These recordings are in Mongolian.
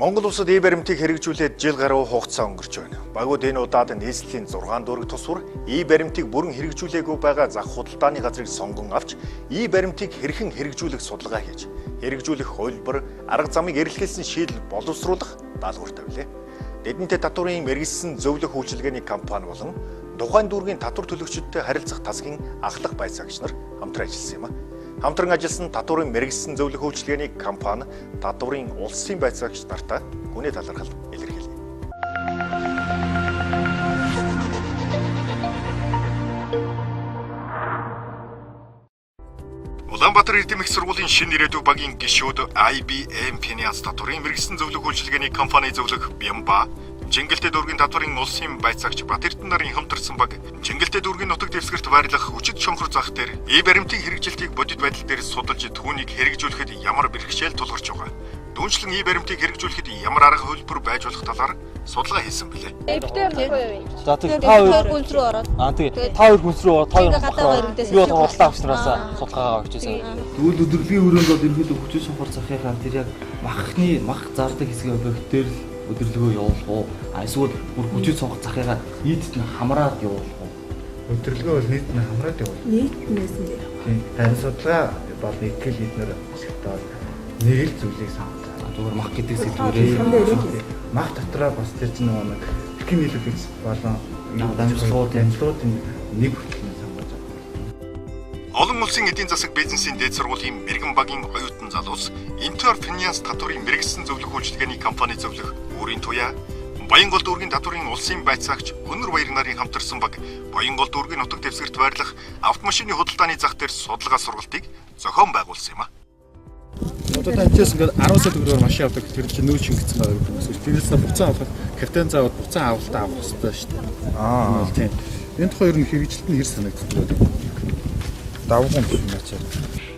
Монгол улсад и-баримтыг хэрэгжүүлээд жил гаруй хугацаа өнгөрч байна. Багууд энэ удаад нийслэлийн 6 дүүрэг тус бүр и-баримтыг бүрэн хэрэгжүүлээгүй байгаа зах худалдааны газрыг сонгон авч и-баримтыг хэрхэн хэрэгжүүлэх судалгаа хийж, хэрэгжүүлэх хувилбар, арга замыг эрэлхийлсэн шийдэл боловсруулах даалгавар тавилаа. Дэдэнтэй татварын мэргэжсэн зөвлөх үйлчилгээний компани болон тухайн дүүргийн татвар төлөгчдөд харилцах тасгийн ахлах байцаагч нар хамтран ажилласан юм а. Хамтран ажилласан татварын мэргэжсэн зөвлөх үйлчилгээний компани татварын улсын байцаагч нартаа гүний талархал илэрхийлье. Улаанбаатар Эрдэм их сургуулийн шинэ ирээдүй багийн гишүүд IBM Finance татварын мэргэжсэн зөвлөх үйлчилгээний компани зөвлөх Бямба, Чингэлтэй дүүргийн татварын улсын байцаагч Бат-Эрдэнэ нарын хамтарсан баг Чингэлтэй дүүргийн нутаг дэвсгэрт байрлах хүчит шонхор зах дээр и-баримтын хэрэгжилтийг бодит байдал дээр судалж түүнийг хэрэгжүүлэхэд ямар бэрхшээл тулгарч байгаа. Дүүнчлэн и-баримтыг хэрэгжүүлэхэд ямар арга хувилбар байж болох талаар судалгаа хийсэн билээ. За тэг та хоёр гүнс рүү ороод. Аа тэг та хоёр гүнс рүү ороод та хоёр би бол худалдаа авч нараас судалгаагаа авч ирсэн. Тэгвэл өдөрлөгийн өрөөнд бол ерөнхийдөө хүчит шонхор захынхаа тэр яг махны мах зардаг хэсгийн объект дээр л өдөрлөгөө явуулах уу? Эсвэл бүр хүчит сонгох захыгаа нийтэд нь хамраад явуулах уу? Өдөрлөгөө бол нийтэд нь хамраад явуулах. Нийтнээс нь явах. Тийм. Харин судалгаа бол нийтгэл эднэр ашигтай бол нэг л зүйлийг сонгож. Зүгээр мах гэдэг сэдвүүрээ. Мах дотроо бас тэр чинь нөгөө нэг эрхийн нийлүүлэгч болон дамжлагуудын нэг хүртэл нь сонгож авах. Олон улсын эдийн засаг бизнесийн дээд сургуулийн мэрэгэн багийн оюутан залуус Inter Finance татварын мэргэжсэн зөвлөх үйлчилгээний компани зөвлөх Өөрийн туяа, Баянгол дүүргийн татварын улсын байцаагч Өнөр Баяр нарын хамтарсан баг Баянгол дүүргийн нутаг дэвсгэрт байрлах автомашины худалдааны зах дээр судалгаа сургалтыг зохион байгуулсан юм а. Одоо та энэчээс ингээд 10 сая төгрөгөөр машин авдаг тэр чинь нүүж шингэсэн байгаа гэдэг юм. Тэрээс нь буцаан авах капитан заавал буцаан авалтаа авах хэрэгтэй шүү дээ. Аа тийм. Энэ тухай ер нь хэрэгжилт нь хэр санагддаг вэ? Давган юм ачаа.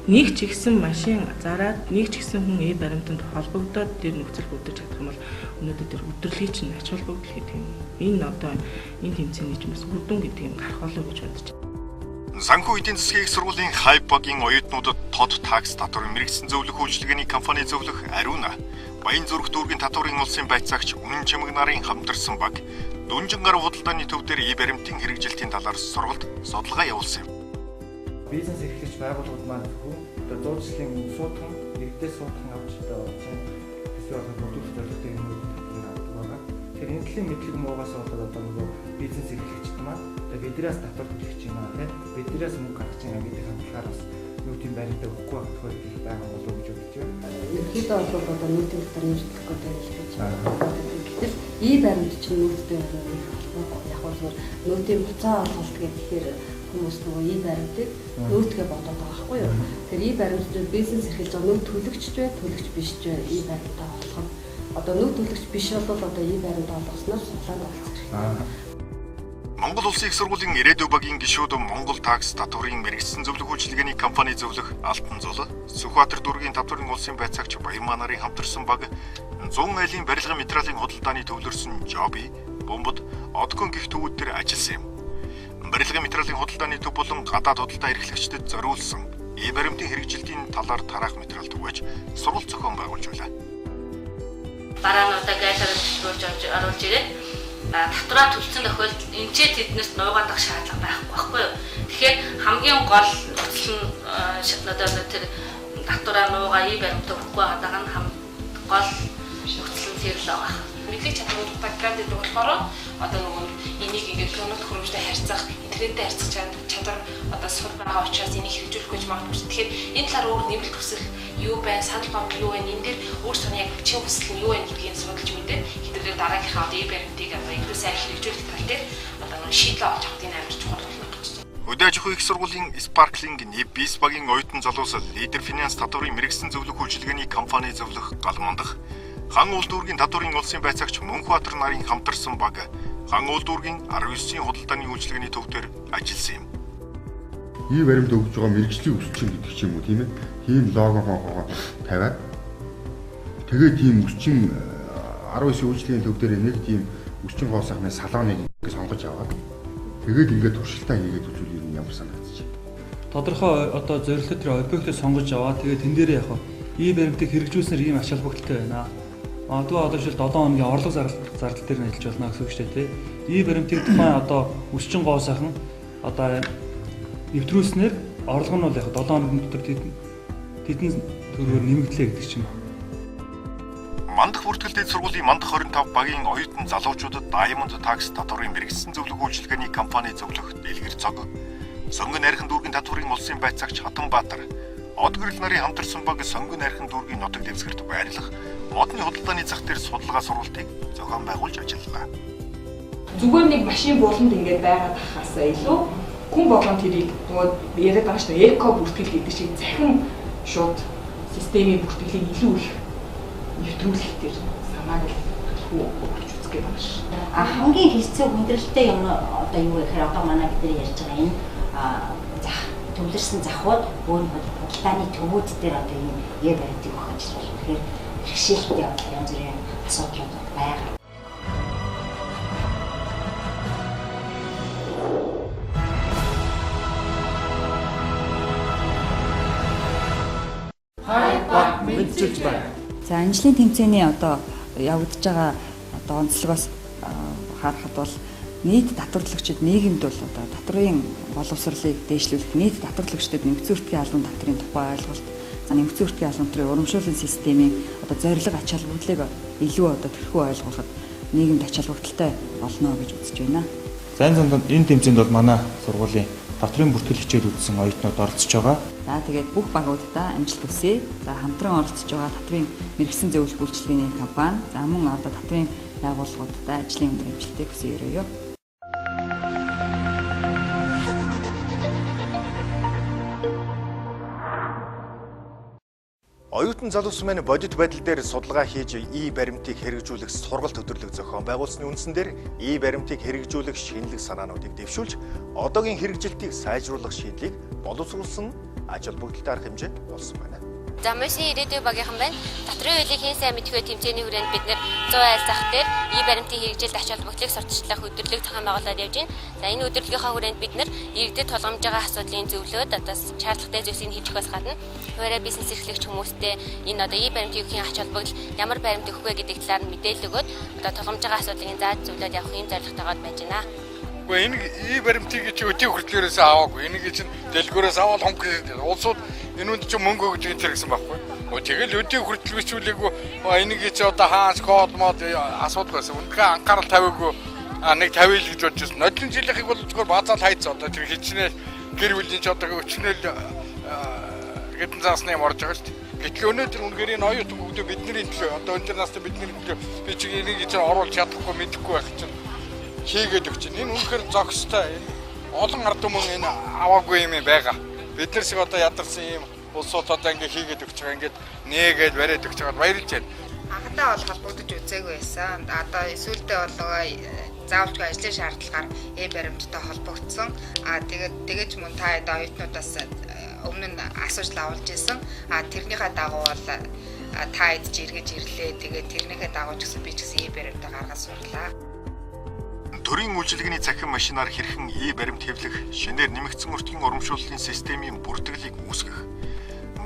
Нэг ч ихсэн машин зараад нэг ч ихсэн хүн э-баримтанд холбогдоод тэр нөхцөл бүрдэж чадах юм бол өнөөдөр тэр өдөрлөгийг чинь ач холбогдол гэдэг юм. Энэ одоо энэ тэмцээний чинь бас үр дүн гэдэг юм гарах болов гэж бодож байна. Санхүү эдийн засгийн их сургуулийн хайп багийн оюутнуудад тод такс татварын мэргэжсэн зөвлөх үйлчилгээний компани зөвлөх Ариуна, Баян зүрх дүүргийн татварын улсын байцаагч Үнэн Чимэг нарын хамтарсан баг Дүнжин гаруй худалдааны төв дээр и-баримтын хэрэгжилтийн талаар сургалт судалгаа явуулсан юм. Бизнес эрхлэгч байгууллагууд маань зөвхөн одоо 100 жилийн өмнө суудхан, иргэдээс суудхан авч одоо төсвийн бодлого бүрдүүлэх зорилготой юмнууд татварыг авдаг байгаа. Тэгэхээр энэ төрлийн мэдлэг муугаас болоод одоо нөгөө бизнес эрхлэгчд маань одоо биднээс татвар төлөх юм аа тийм биднээс мөнгө гаргаж байгаа гэдэг хандлагаар бас нүүтийн баримтаа өгөхгүй байх тохиолдол байгаа болов уу гэж бодож байна. Ерөнхийдөө бол одоо нүүтийн татвар нэмж төлөх гэдэг юм гэж байна. Гэтэл и-баримт чинь нүүттэй холбоогүй. Яг нь зүгээр нүүтийн буцаа олголт гэхээр хүмүүс нөгөө и-баримтыг нүүтгээ бодоод байгаа байхгүй юу. Тэгэхээр и-баримт чинь бизнес эрхэлж байгаа нүүт төлөгч ч бай, төлөгч биш ч бай и-баримтаа олгоно. Одоо нүүт төлөгч биш бол одоо и-баримт олгосноор суглаанд оролцох хэрэгтэй. Монгол Улсын их сургуулийн ирээдүй багийн гишүүд Монгол такс татварын мэргэжсэн зөвлөх үйлчилгээний компани зөвлөх Алтан зул, Сүхбаатар дүүргийн татварын улсын байцаагч Баярмаа нарын хамтарсан баг 100 айлын барилгын материалын худалдааны төвлөрсөн Жоби, Бомбод, Одгон гих төвүүд дээр ажилласан юм. Барилгын материалын худалдааны төв болон гадаад худалдаа эрхлэгчдэд зориулсан и-баримтын хэрэгжилтийн талаар тараах материал түгээж сургалт зохион байгуулж байлаа. Бараануудаа гайлаар төлбөрж оруулж ирээд татвараа төлсөн тохиолдолд энэ ч тэднэрт нуугаадах шаардлага байхгүй байхгүй юу. Тэгэхээр хамгийн гол нөхцөл нь одоо тэр татвараа нуугаа и-баримтаа өгөхгүй байгаа нь хам гол нөхцөл нь тэр л байгаа. Мэдлэг чадвар бэкграунд гэдэг болохоор одоо нөгөө энийг ингээд кино төхөөрөмжтэй харьцах, интернеттэй харьцах чадвар одоо сул байгаа учраас энийг хэрэгжүүлэх гэж магадгүй. Тэгэхээр энэ талаар өөр нэмэлт хүсэл юу байна, санал бодлого юу байна, энэ дээр өөр соны яг чин хүсэл нь юу байна гэдгийг судалж мэдээд хэдүүлээ дараагийнхаа одоо и-баримтыг одоо илүү сайн хэрэгжүүлэх тал дээр одоо нөгөө шийдэл олж авах энэ амар чухал болно гэж байна. Хөдөө аж ахуйн их сургуулийн Sparkling Nibis багийн оюутан залуус Leader Finance татварын мэргэжсэн зөвлөх үйлчилгээний компани зөвлөх Галмандах, Хан уул дүүргийн татварын улсын байцаагч Мөнхбаатар нарын хамтарсан баг Хан уул дүүргийн 19-ийн худалдааны үйлчилгээний төв дээр ажилласан юм. И-баримт өгж байгаа мэргэжлийн өсчин гэдэг ч юм уу тийм ээ. Тийм лого хогоо тавиад тэгээ тийм өсчин 19 үйлчилгээний төв дээр нэг тийм өсчин гоо сайхны салоныг ингэ сонгож аваад тэгээд ингээд туршилтаа хийгээд үзвэл ер нь ямар санагдчих. Тодорхой одоо зорилттой тэр объектыг сонгож аваад тэгээд тэн дээр яг и-баримтыг хэрэгжүүлснээр ийм ач холбогдолтой байна. Магадгүй одоо жишээл 7 хоногийн орлого зардал дээр нь ажиллаж болно гэсэн үг шүү дээ, тий. E-баримтыг тухайн одоо өсчин гоо сайхан одоо нэвтрүүлснээр орлого нь бол яг 7 хоногийн дотор тэдэн төгрөгөөр нэмэгдлээ гэдэг чинь. Мандах бүртгэл дээд сургуулийн Мандах 25 багийн оюутан залуучуудад Diamond Tax татварын мэргэжсэн зөвлөх үйлчилгээний компани зөвлөх Дэлгэр цог, Сонгон найрхан дүүргийн татварын улсын байцаагч Хатанбаатар, Од гэрэл нарын хамтарсан баг Сонгон найрхан дүүргийн нутаг дэвсгэрт байрлах модны худалдааны зах дээр судалгаа сургалтыг зохион байгуулж ажиллалаа. Зүгээр нэг машин буланд ингээд байгаад ахаасаа илүү хүн болгон тэрийг нөгөө яриад байгаа шүү дээ, эко бүртгэл гэдэг шиг захин шууд системийн бүртгэлийг илүү их нэвтрүүлэх тэр санааг л төлхөө өгч үзэх гээд байгаа ш. А хамгийн хэцүү хүндрэлтэй юм одоо юу гэхээр одоо манай бид нар ярьж байгаа энэ зах төвлөрсөн захууд өөр худалдааны төвүүд дээр одоо ийм e-баримтыг өгөх ажил бол үнэхээр бэрхшээлтэй янз бүрийн асуудлууд байгаа. Мэдчилж байна. За энэ жилийн тэмцээний одоо явагдаж байгаа одоо онцлогоос харахад бол нийт татварлагчид нийгэмд бол одоо татварын боловсролыг дээшлүүлэх, нийт татварлагчдад нэмэгдсэн үртгийн албан татварын тухай ойлголт, за нэмэгдсэн үртгийн албан татварын урамшууллын системийн одоо зорилго ач холбогдлыг илүү одоо тэрхүү ойлгоход нийгэмд ач холбогдолтой болно гэж үзэж байна. За энэ тэмцээнд бол манай сургуулийн татварын бүртгэл хичээл үзсэн оюутнууд оролцож байгаа. За тэгээд бүх багуудаа амжилт хүсье. За хамтран оролцож байгаа татварын мэргэсэн зөвлөх үйлчилгээний компани, за мөн одоо татварын байгууллагуудад ажлын өндөр амжилтыг хүсье өрөөе. Оюутан залуус маань бодит байдал дээр судалгаа хийж e-баримтыг хэрэгжүүлэх сургалт өдөрлөг зохион байгуулсны үндсэн дээр e-баримтыг хэрэгжүүлэх шинэлэг санаануудыг дэвшүүлж одоогийн хэрэгжилтийг сайжруулах шийдлийг боловсруулсан ач холбогдолтой арга хэмжээ болсон байна. За Мөсийн ирээдүйн багийнхан байна. Татварын хуулийг хэн сайн мэдэх вэ тэмцээний хүрээнд бид нэр 100 айл зах дээр e-баримтын хэрэгжилт ач холбогдлыг сурталчлах өдөрлөг зохион байгуулад явж байна. За энэ өдөрлөгийнхөө хүрээнд бид нэр иргэдэд тулгамж байгаа асуудлын зөвлөөд одоо шаардлагатай зүйлсийг хийж өгөхөөс гадна хуваараа бизнес эрхлэгч хүмүүстэй энэ одоо e-баримтын өгөхийн ач холбогдол ямар баримт өгөх вэ гэдэг талаар нь мэдээлэл өгөөд одоо тулгамж байгаа асуудлыг зааж зөвлөөд явах юм зорилготойгоор байж байна. Гэхдээ энэ e-баримтыг чи өдий хүртлээрээс аваагүй. Энийг чинь дэлгүүрээс аваад хонх улсууд энэ үнд чи мөнгө өгж энэ гэсэн байхгүй. Тэгэл өдий хүртэл бичүүлээгүй. Энийг чи одоо хаас код мод асуудал байсан. Үнэхээр анхаарал тавиагүй. Нэг тавиал гэж бодож байсан. Нодлон жилийнхийг бол зүгээр базаал хайц одоо тэр хичнээн гэр бүлийн чи одоо өчнөөл хэдэн заасны юм орж байгаа шүү дээ. Гэтэл өнөөдөр үнэхээр энэ оюутан бүгдөө бидний төлөө одоо өндөр настай бидний төлөө би чи энийг чинь оруулж чадахгүй мэдэхгүй байх чинь хийгээд өгч чинь. Энэ үнэхээр зохистой. Энэ олон ард түмэн энэ аваагүй юм байгаа. Бид нар шиг одоо ядарсан ийм улсууд одоо ингээ хийгээд өгч байгаа. Ингээд нээгээд бариад өгч байгаад баярлж байна. Анхандаа бол холбогдож үзээгүй байсан. Одоо сүүлдээ бол заавалчгүй ажлын шаардлагаар e-баримттай холбогдсон. А тэгээд тэгэж мөн та хэд оюутнуудаас өмнө нь асууж лавлж исэн. А тэрнийхээ дагуу бол та хэд ч эргэж ирлээ. Тэгээд тэрнийхээ дагуу ч гэсэн би ч гэсэн e-баримтаа гаргаж сурлаа. Төрийн үйлчилгээний цахим машинаар хэрхэн e-баримт хэвлэх, шинээр нэмэгдсэн өртгийн урамшууллын системийн бүртгэлийг үүсгэх,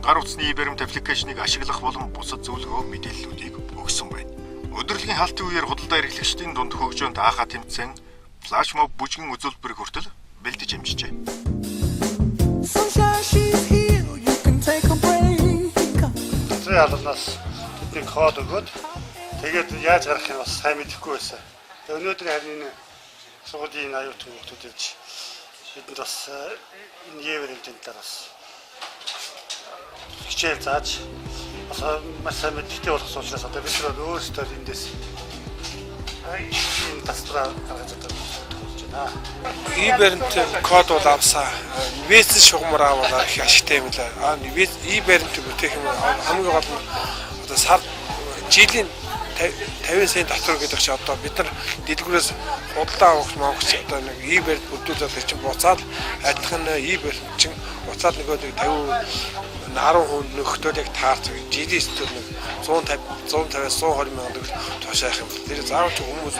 гар утасны e-баримт аппликейшнийг ашиглах болон бусад зөвлөгөө мэдээллүүдийг өгсөн байна. Өдөрлөгийн хаалтын үеэр худалдаа эрхлэгчдийн дунд хөгжөөнд АХА тэмцээн флашмоб бүжгэн үзүүлбэрийг хүртэл бэлдэж амжижээ. Татварын албанаас тэдний код өгөөд тэгээд яаж гаргахыг бас сайн мэдэхгүй байсан. Өнөөдөр харин энэ сургуулийн оюутан хүүхдүүд ирж бидэнд бас энэ e-баримтын талаар бас хичээл зааж бас маш сайн мэдлэгтэй болгосон учраас одоо бид нар өөрсдөө эндээс энэ татвараа гаргаж одоо болж байна. E-баримтын код бол авсан. Вэзэн шугамар авал их ашигтай юм лээ. А e-баримт бүтээх юм хамгийн гол нь одоо сар жилийн 50 сая татвар гэдэг чинь одоо бид нар дэлгүүрээс худалдаа авах монгоч одоо нэг e-баримт бүрдүүлээд чинь буцаад адилхан e-баримт чинь буцаад нөгөө нэг 50 10% нөхдөд яг таарч жилийн эцэстээр нэг 150 150-аас 120 мянган төгрөг тушаах юм. Тэр заавал ч хүмүүс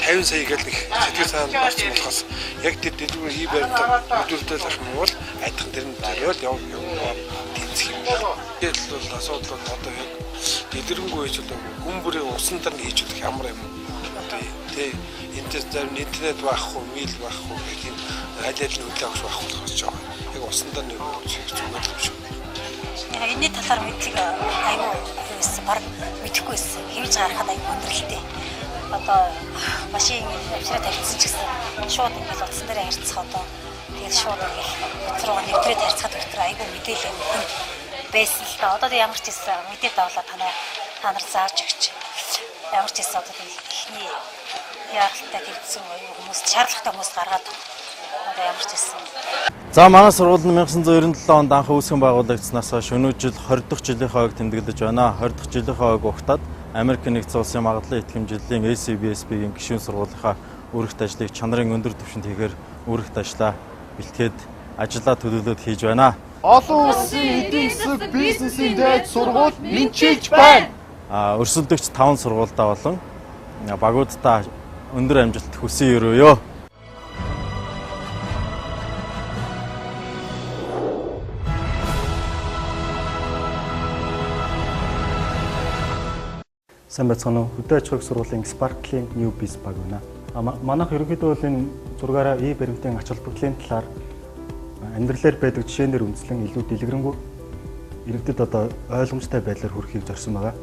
50 сая гэл нэг сэтгэл санаанд орсон болохоос яг тэр дэлгүүр e-баримт бүрдүүлээд авах юм бол адилхан тэр нь зориул яв тэнцэх юм. Тэгэл бол асуудал бол одоо яг Дэлгэрэнгүй хийж бол хүн бүрийн усан дээр нь хийж болох ямар юм одоо тий энэс зарим интернет байхгүй, мэйл байхгүй гэх тийм аль аль нь хүлээн авах байхгүй болохоос жоо. Яг усан дээр нь зүгээр юм шиг. Яг энэний талаар мэдлэг айгүй байсан. Бараг мэдэхгүй байсан. Хэвж гаргахад айгүй хүндрэлтэй. Одоо машин авчраа тавьчихсан ч гэсэн шууд ингээл утсан дээр харьцах одоо тэгэл шууд ингээл утас руугаа нэвтрээд харьцахад өтөр айгүй мэдээлэл байсан л да. Одоо ямар ч байсан мэдээ давлаа та нар зааж өгч. Ямар ч байсан одоо эхний яаралтай тэгдсэн хүмүүс шаардлагатай хүмүүс гаргаад одоо ямар ч байсан. За манай сургууль нь 1997 онд анх үүсгэн байгуулагдсанаас хойш өнөө жил 20 дахь жилийнхээ ойг тэмдэглэж байна. 20 дахь жилийнхээ ойг угтаад Америк нэгдсэн улсын магадлан итгэмжлэлийн ACBSP-ийн гишүүн сургуулийнхаа үүрэгт ажлыг чанарын өндөр түвшинд хийхээр үүрэгт ажлаа бэлтгээд ажлаа төлөвлөд хийж байна. Олон улсын эдийн засаг бизнесийн дээд сургууль мэдчилж байна. Өрсөлдөгч 5 сургуультай болон багуудтай өндөр амжилт хүсье өрөөё. Сайн байцгаана уу? Хөдөө аж ахуйн сургуулийн Sparkling New Biz баг байна. Манайх ерөнхийдөө бол энэ зургаараа e-баримтын ач холбогдлын талаар амьдралаар байдаг жишээнээр үндэслэн илүү дэлгэрэнгүй иргэдэд одоо ойлгомжтой байдлаар хүргэхийг зорьсон байгаа.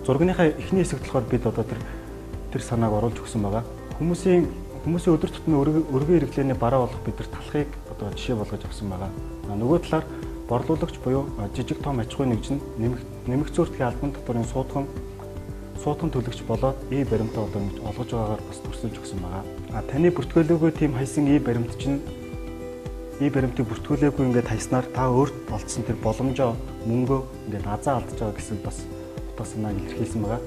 Зургийнхаа эхний хэсэгт болохоор бид одоо тэр санааг оруулж өгсөн байгаа. Хүмүүсийн өдөр тутмын өргөн хэрэглээний бараа болох бид нар талхыг одоо жишээ болгож авсан байгаа. Нөгөө талаар борлуулагч буюу жижиг том аж ахуйн нэгж нь нэмэгцэн өртгийн албан татварын суудхан төлөгч болоод e-баримтаа одоо ингэж олгож байгаагаар бас төрсөлж өгсөн байгаа. Таны бүртгүүлээгүй тийм хайсан e-баримт чинь e-баримтыг бүртгүүлээгүй ингээд хайснаар та өөрт олдсон тэр боломжоо мөнгөө ингээд азаа алдаж байгаа гэсэн бас утга санааг илэрхийлсэн байгаа.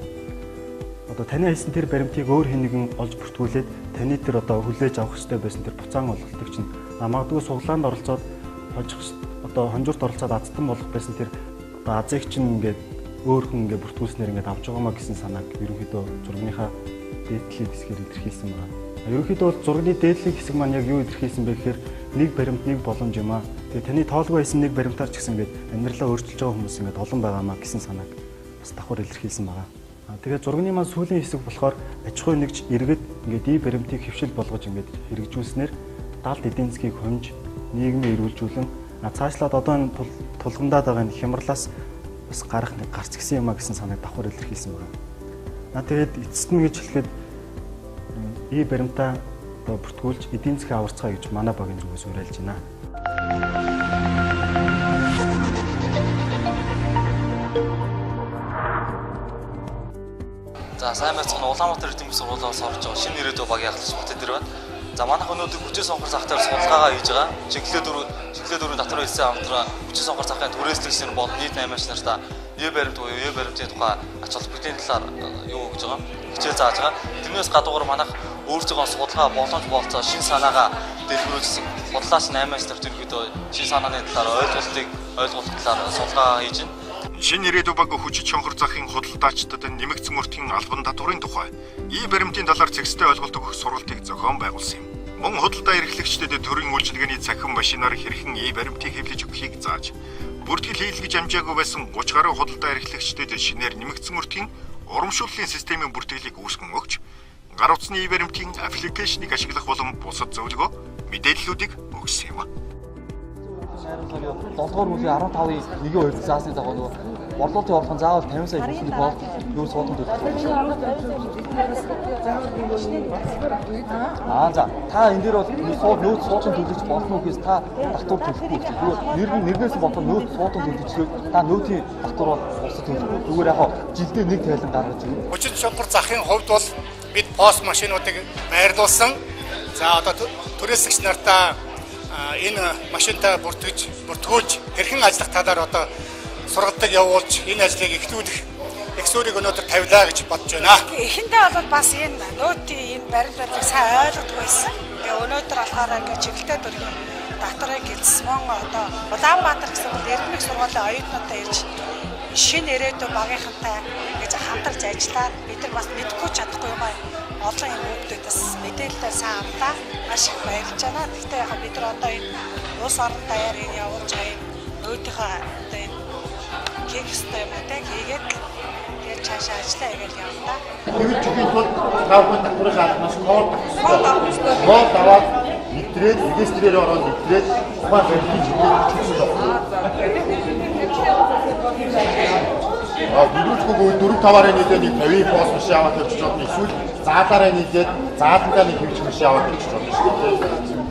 Одоо таны хайсан тэр баримтыг өөр хэн нэгэн олж бүртгүүлээд таны тэр одоо хүлээж авах ёстой байсан тэр буцаан олголтыг чинь магадгүй суглаанд оролцоод хожих одоо хонжуурт оролцоод азтан болох байсан тэр одоо азыг чинь ингээд өөр хүн ингээд бүртгүүлснээр ингээд авч байгаамаа гэсэн санааг ерөнхийдөө зургийнхаа дээдлийн хэсгээр илэрхийлсэн байгаа. Ерөнхийдөө бол зургийн дээдлийн хэсэг маань яг юу илэрхийлсэн бэ гэхээр нэг баримт нэг боломж юм аа. Тэгээ таны тоолгүй байсан нэг баримтаар ч гэсэн ингээд амьдралаа өөрчилж байгаа хүмүүс ингээд олон байгаамаа гэсэн санааг бас давхар илэрхийлсэн байгаа. Тэгээ зургийн маань сүүлийн хэсэг болохоор аж ахуйн нэгж иргэд ингээд e-баримтыг хэвшил болгож ингээд хэрэгжүүлснээр далд эдийн засгийг хонж нийгмээ эрүүлжүүлэн цаашлаад одоо энэ тулгамдаад байгаа энэ хямралаас бас гарах нэг гарц гисэн юм а гэсэн санааг давхар илэрхийлсэн байгаа. Тэгээд эцэст нь гэж хэлэхэд e-баримтаа одоо бүртгүүлж эдийн засгийн аварцгаая гэж манай багийн зүгээс уриалж байна. За сайн байцгаана Улаанбаатар эрдэм сургуулиас орж байгаа шинэ ирээдүй багийн ахлагч Батэдэр байна. За манайх өнөөдөр хүчээ сонгох зах дээр судалгаагаа хийж байгаа. Шингэлээ дөрвийн татвар хэлсэн хамтран хүчээ сонгох захын түрээслэгч нар болон нийт 8 ач нартаа e-баримт буюу e-баримтын тухай ач холбогдлын талаар юу гэж байгаа хичээл зааж байгаа. Тэрнээс гадуугаар манайх өөрсдөө судалгаа боломж болцоо шинэ санаагаа дэлгэрүүлсэн. Худлаач 8 ач нарт ерөнхийдөө шинэ санааны талаар ойлголтыг ойлгуулах талаар судалгаа хийж байна. Шинэ ирээдүй баг хүчит шонхор захын худалдаачдад нэмэгдсэн өртгийн албан татварын тухай e-баримтын талаар зэгцтэй ойлголт өгөх сургалтыг зохион байгуулсан юм. Мөн худалдаа эрхлэгчдэд төрийн үйлчилгээний цахим машинаар хэрхэн e-баримтыг хэвлэж өгөхийг зааж бүртгэл хийлгэж амжаагүй байсан 30 гаруй худалдаа эрхлэгчдэд шинээр нэмэгдсэн өртгийн урамшууллын системийн бүртгэлийг үүсгэн өгч гар утасны e-баримтын аппликейшнийг ашиглах болон бусад зөвлөгөө мэдээллүүдийг өгсөн юм. 7 дугаар бүлгийн 15-ын 1-2 заасны дагуу нөгөө борлуулалтын орлого нь заавал 50 сая хүрсэн тохиолдолд юу суудан төлөх. За та энэ дээр бол нөөц суудан төлөж болно гэхээс та татвар төлөхгүй гэж. Зүгээр нэрнээс нь бодоход нөөц суудан төлөж та нөөтийн татвар бол бусад төлөхгүй. Зүгээр яг жилдээ нэг тайлан гаргаж ирнэ. Хүчит шугамар захын хувьд бол бид пост машинуудыг байрлуулсан. За одоо түрээсэгч нартаа энэ машинтай бүртгүүлж хэрхэн ажиллах талаар одоо сургалтыг явуулж энэ ажлыг эхлүүлэх их суурийг өнөөдөр тавилаа гэж бодож байна. Эхэндээ бол бас энэ нөөтийн энэ баримт баримтыг сайн ойлгодог байсан. Тэгээ өнөөдөр болохоор ингээд чиглэлтэй дөрвийн татварыг гэлс мөн одоо Улаанбаатар гэсэн бол эрдмэх сургуулийн оюутнуудаа ирж шинэ ирээдүйн багийнхантай ингэж хамтарч ажиллаад бид нар бас мэдэхгүй чадахгүй юм аа. Олон юм хүүхдүүдээс мэдээлэлээ сайн авлаа. Маш их баярлж байна. Гэхдээ яг бид нар одоо энэ улс орон даяар энэ явуулж байгаа энэ нөөтийнхөө одоо энэ хийх ёстой юм уу те хийгээд Тэгээд цаашаа ажиллаа хийгээл явна да. Хэвлж өгөхийн тулд та бүхэн татварын албанаас код авах ёстой. Код аваад нэвтрээд регистрээр ороод нэвтрээд тухайн баримтын чиглэлд бичсэн байна. Дөрөвчгүй 4-5-аараа нийлээд нэг 50 пост машин аваад тавьчих болно. Эсвэл заалаараа нийлээд зааландаа нэг хэвлэх машин аваад тавьчих болно шүү дээ.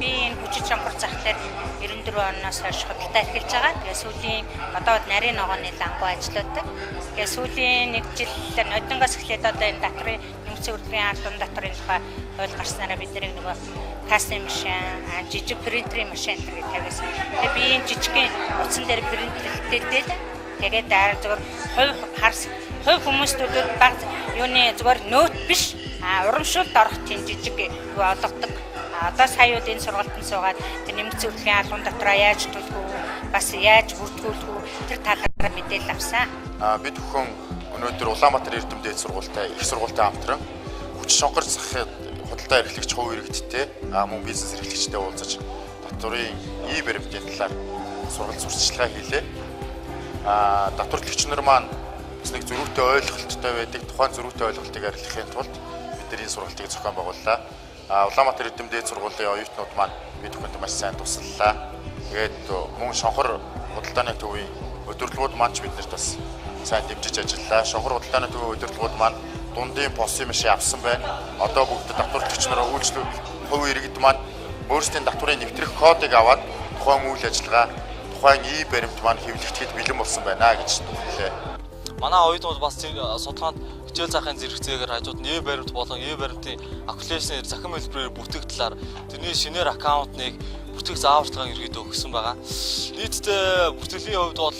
Би энэ хүчит шонхор зах дээр 94 оноос хойш худалдаа эрхэлж байгаа. Тэгээ сүүлийн одоо нарийн ногооны лангуу ажилладаг. Тэгээ сүүлийн нэг жил нодонгоос эхлээд одоо энэ татварын нэмэгдсэн үрдгийн албан татварын тухай хууль гарснараа бид нарыг нөгөө кассын машин, жижиг принтерийн машин энэ гэж тавиасан. Тэгээ би энэ жижигхэн утсан дээр принтерлээ. Тэгээд дараа зөвхөн хувь харс хувь хүмүүстүүдэд баг юуны зүгээр нөт биш урамшуулд орох тийм жижиг юу олгодог. Одоо сая үл энэ сургалтанд суугаад тэр нэмэгдсэн үрдгийн албан дотроо яаж төлөх үү, бас яаж бүртгүүлэх үү тэр талаар мэдээлэл авсан. Бид бүхэн өнөөдөр Улаанбаатар Эрдэм дээд сургуультай их сургуультай хамтран хүч шонхор захад худалдаа эрхлэгч хувь иргэдтэй мөн бизнес эрхлэгчтэй уулзаж татварын и-баримтын талаар сургалт сурталчилгаа хийлээ. Татварлагч нар маань бас нэг зөрүүтэй ойлголттой байдаг. Тухайн зөрүүтэй ойлголтыг арилгахын тулд бид нар энэ сургалтыг зохион байгууллаа. Улаанбаатар Эрдэм дээд сургуулийн оюутнууд маань бид бүхэнд маш сайн туслалаа. Тэгээд мөн шонхор худалдааны төвийн удирдлагууд маань ч биднэрт бас сайн дэмжиж ажиллалаа. Шонхор худалдааны төвийн удирдлагууд маань дундын посын машин авсан байна. Одоо бүгд татварлагч нараа үйлчлэг хувь иргэд маань өөрсдийн татварын нэвтрэх кодыг аваад тухайн үйл ажиллагаа тухайн и-баримт маань хэвлэгдэхэд бэлэн болсон байна гэж дүгнэлээ. Манай оюутнууд бас судалгаанд хичээл заахын зэрэгцээгээр хажууд нь e-баримт болон e-баримтын аппликейшнээр захин хэлбэрээр бүртгэх талаар тэрний шинээр аккаунтыг бүртгэх зааварчилгааг ерөөдөө өгсөн байгаа. Нийтдээ бүртгэлийн хувьд бол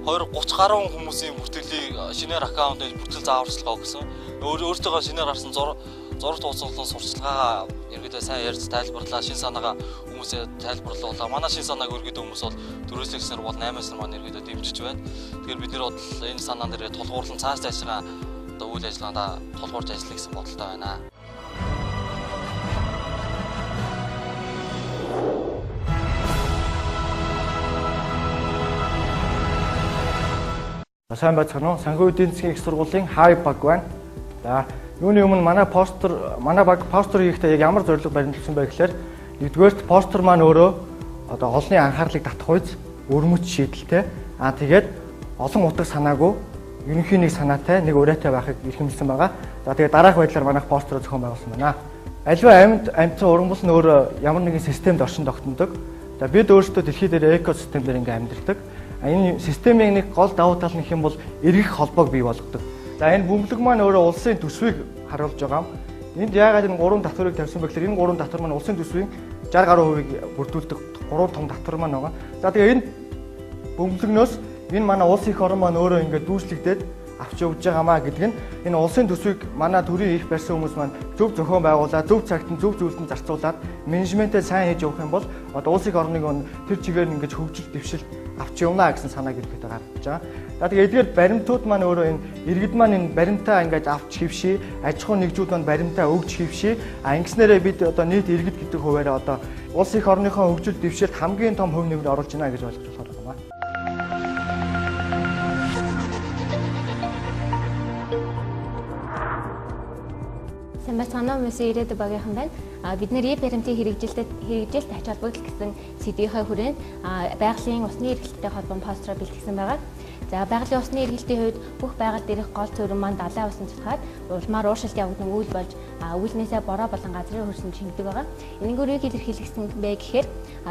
20 30 гаруй хүмүүсийн бүртгэлийг шинээр аккаунтыг бүртгэл зааварчилгаа өгсөн. Өөртөөгөө шинээр гарсан зураг тууцуулан сурчлагаа ерөөдөө сайн ярьж тайлбарлаа, шин санаагаа хүмүүсээ тайлбарлуулаа. Манай шин санааг ерөөдөө хүмүүс бол 4-ээс нар бол 8-аас нар маань ерөөдөө дэмжиж байна. Тэгэхээр бид нар бол энэ санаан дээр тулгуурлан цааш цаашгаа одоо үйл ажиллагаандаа тулгуурч ажиллах гэсэн бодолтой байна. Сайн байцгаана уу? Санхүү эдийн засгийн их сургуулийн хай баг байна. За, юуны өмнө манай постэр, манай баг постэр хийхдээ яг ямар зорилго баримтлсан бэ гэхээр нэгдүгээрт постэр маань өөрөө одоо олонний анхаарлыг татах үз өрмөц шийдэлтэй. Аа тэгээд олон утга санаагүй ерөнхий нэг санаатай, нэг урайтай байхыг эрхэмлсэн байгаа. За тэгээд дараах байдлаар манайх постероо зохион байгуулсан байна. Аливаа амьд амьтан ургамал нь өөрөө ямар нэгэн системд оршин тогтнодог. За бид өөрсдөө дэлхий дээр экосистем дээр ингээм амьдардаг. Энэ системийн нэг гол давуу тал нь хэм бол эргэх холбоог бий болгодог. За энэ бөмбөлөг маань өөрөө улсын төсвийг харуулж байгаа юм. Энд яагаад энэ гурван татварыг тавьсан бэ гэхээр энэ гурван татвар маань улсын төсвийн 60 гаруй хувийг бүрдүүлдэг гурван том татвар маань байгаа. За тэгээ энэ бөмбөлөгнөөс энэ манай улс их орон маань өөрөө ингээд дүүжлэгдээд авч явж байгаамаа гэдэг нь энэ улсын төсвийг манай төрийн их барьсан хүмүүс маань зөв зохион байгуулаад зөв цагт нь зөв зүйлд нь зарцуулаад менежментээ сайн хийж явах юм бол одоо улс их орныг тэр чигээр нь ингэж хөгжил дэвшил авч явна гэсэн санааг ерөнхийдөө гаргаж байгаа. За тэгээ эдгээр баримтууд маань өөрөө энэ иргэд маань энэ баримтаа ингэж авч хэвшээ, аж ахуйн нэгжүүд маань баримтаа өгч хэвшээ. А ингэснээрээ бид одоо нийт иргэд гэдэг хуваараа одоо улс их орныхоо хөгжил дэвшилд хамгийн том хувь нэмэр оруулж байна гэж ойлгож болохоор байна. Сайн байцгаана уу, Мөсөн ирээдүй багийнхан байна. Бид нэр e-баримтын хэрэгжилт ач холбогдол гэсэн сэдвийнхээ хүрээнд байгалийн усны эргэлттэй холбоон постероо бэлтгэсэн байгаа. За байгалийн усны эргэлтийн хувьд бүх байгаль дээрх гол цөөрөн маань далайн усан цутгаад улмаар ууршилт явагдан үйл болж үүлнээсээ бороо болон газрын хөрсөнд шингэдэг байгаа. Энэгээр юг илэрхийлсэн бэ гэхээр